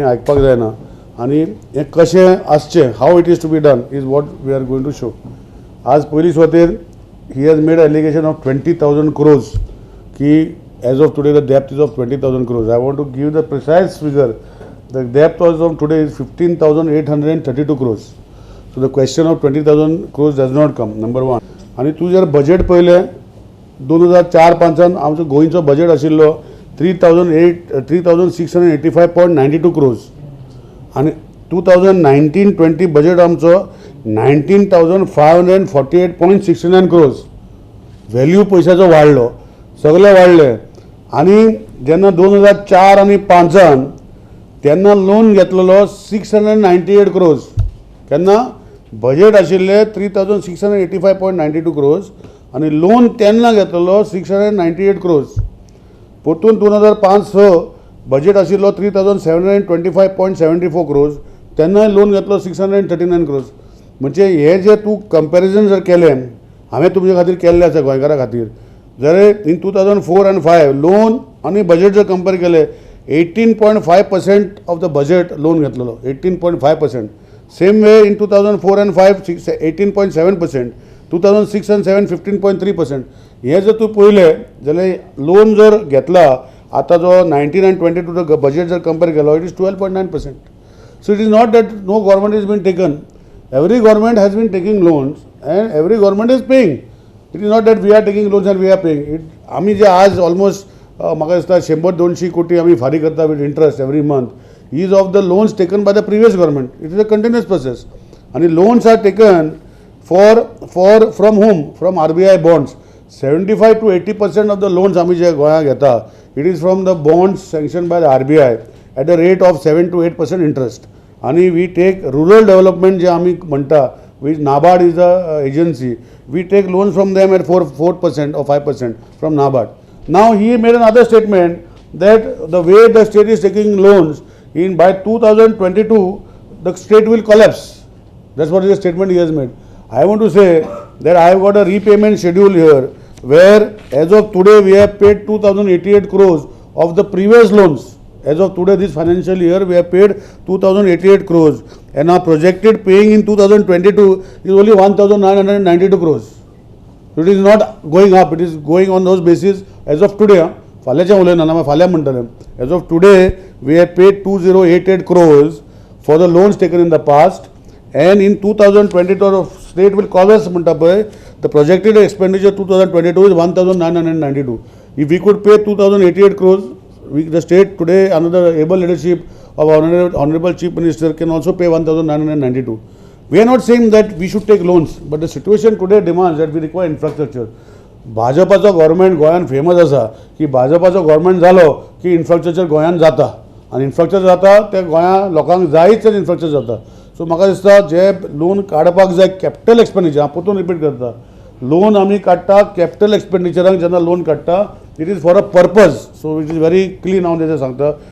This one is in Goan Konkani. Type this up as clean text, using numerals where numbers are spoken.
आयकपाक जायना आनी हें कशें आसचें, how it is to be done is what we are going to show. आज पयली सुवातेर he has made allegation of 20,000 crores की as of today the debt is of 20,000 crores. I want to give the precise figure. The debt as of today is 15,832 crores. So the question of 20,000 crores does not come, number one. आनी तूं जर बजेट पळयलें, 2004-5 आमचो गोंयचो बजेट आशिल्लो 3,685.92 crores आनी 2019-20 budget आमचो 19,548.69 crores. Value पयशाचो वाडलो, सगळे वाडले. आनी जेन्ना 2004 आनी 5 तेन्ना लोन घेतलेलो 698 crores. केन्ना बजेट आशिल्ले 3,685.92 crores आनी लोन तेन्ना घेतलेलो 698 crores. परतून 2005-6 बजेट आशिल्लो 3,725.74 crores, तेन्नाय लोन घेतलो 639 crores. म्हणजे हे जे तूं कंपॅरिजन जर केलें, हांवें तुमचे खातीर केल्लें आसा, गोंयकारां खातीर, जाल्यार in 2004 and 5 loan आनी बजेट जर कंपेर केलें, 18.5% of the budget loan घेतलेलो, 18.5%. Same way in 2004 and 5, six 18.7%, 2006 and 7, 15.3%. हे जर तूं पळयलें जाल्यार लोन जर घेतला, आतां जो 19 आनी 22 बजेट जर कंपेर केलो, it is 12.9%. So it is not that no government is been taken. Every government has been taking loans and every government is paying. It is not that we are taking loans and we are paying it. आमी जे आज ऑलमोस्ट म्हाका दिसता 100-200 कोटी आमी फारीक करता with interest every month is of the loans taken by the previous government. It is a continuous process. आनी loans are taken for from whom? From RBI bonds. 75 to 80% of the loans आमी जे गोंयांत घेता, it is from the bonds sanction by the RBI at the rate of 7 to 8% interest. आनी we take rural development जे आमी म्हणटा, which NABARD is the agency, we take loans from them at 4% or 5% from NABARD. Now he made another statement that the way the state is taking loans, in by 2022 the state will collapse. That's what is the statement he has made. I want to say that I have got a repayment schedule here where as of today we have paid 2088 crores of the previous loans. As of today, this financial year, we have paid 2088 crores and our projected paying in 2022 is only 1992 crores. It is not going up, it is going on those basis as of today. हा. फाल्यांचें उलयना ना, फाल्यां म्हणटलें. As of today, we have paid 2088 crores for the loans taken in the past and in 2022 state will collapse म्हणटा पळय, the projected expenditure 2022 is 1992. If we could pay 2088 crores, we, the state today under the able leadership of our honorable Chief Minister, can also pay 1992. We are not saying that we should take loans, but the situation today demands that we require infrastructure. भाजपाचो गव्हर्मेंट गोंयान फेमस आसा की भाजपाचो गव्हर्मेंट जालो की इन्फ्रास्ट्रक्चर गोंयान जाता आनी इन्फ्रास्ट्रक्चर जाता ते गोंया लोकांक जायच इन्फ्रास्ट्रक्चर जाता. सो म्हाका दिसता जे लोन काडपाक जाय कॅपिटल एक्सपेंडिचर, हांव परतून रिपीट करता, लोन आमी काडटा कॅपिटल एक्सपेंडिचराक. जेन्ना लोन काडटा, it is for a purpose. So it is very clean. हांव तेजें सांगता.